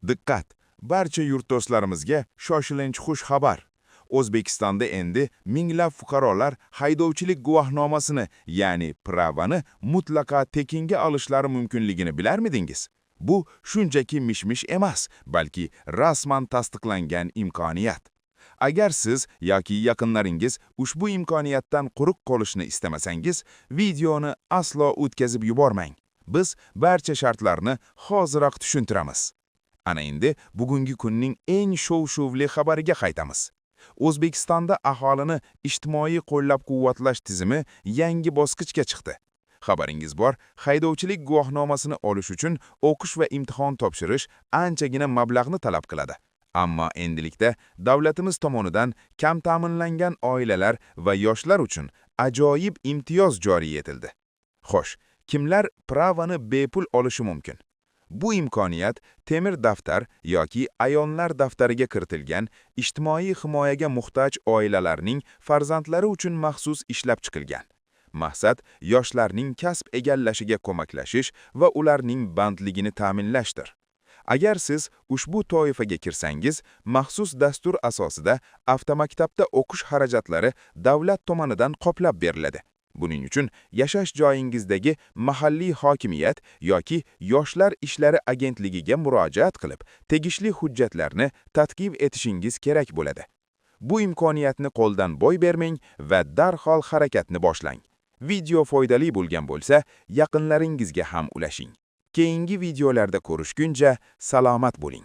Diqqat! Barcha yurtdoshlarimizga shoshilinch xush xabar! O'zbekistonda endi minglab fuqarolar haydovchilik guvohnomasini, ya'ni права ni mutlaqo tekinga olishlari mumkinligini bilarmidingiz? Bu shunchaki mish-mish emas, balki rasman tasdiqlangan imkoniyat. Agar siz yoki yaqinlaringiz ushbu imkoniyatdan quruq qolishni istamasangiz, videoni aslo o'tkazib yubormang. Biz barcha shartlarni hoziroq tushuntiramiz. Ana endi bugungi kunning eng shov-shuvli xabariga qaytamiz. O'zbekistonda aholini ijtimoiy qo'llab-quvvatlash tizimi yangi bosqichga chiqdi. Xabaringiz bor, haydovchilik guvohnomasini olish uchun o'qish va imtihon topshirish anchagina mablag'ni talab qiladi. Ammo endilikda davlatimiz tomonidan kam ta'minlangan oilalar va yoshlar uchun ajoyib imtiyoz joriy etildi. Xo'sh, kimlar права ni bepul olishi mumkin? Bu imkoniyat temir daftar yoki ayollar daftariga kiritilgan ijtimoiy himoyaga muhtoj oilalarning farzandlari uchun maxsus ishlab chiqilgan. Maqsad yoshlarning kasb egallashiga ko'maklashish va ularning bandligini ta'minlashdir. Agar siz ushbu toifaga kirsangiz, maxsus dastur asosida avtomaktabda o'qish xarajatlari davlat tomonidan qoplab beriladi. Buning uchun yashash joyingizdagi mahalliy hokimiyat yoki Yoshlar ishlari agentligiga murojaat qilib, tegishli hujjatlarni taqdim etishingiz kerak bo'ladi. Bu imkoniyatni qo'ldan boy bermang va darhol harakatni boshlang. Video foydali bo'lgan bo'lsa, yaqinlaringizga ham ulashing. Keyingi videolarda ko'rishguncha salomat bo'ling.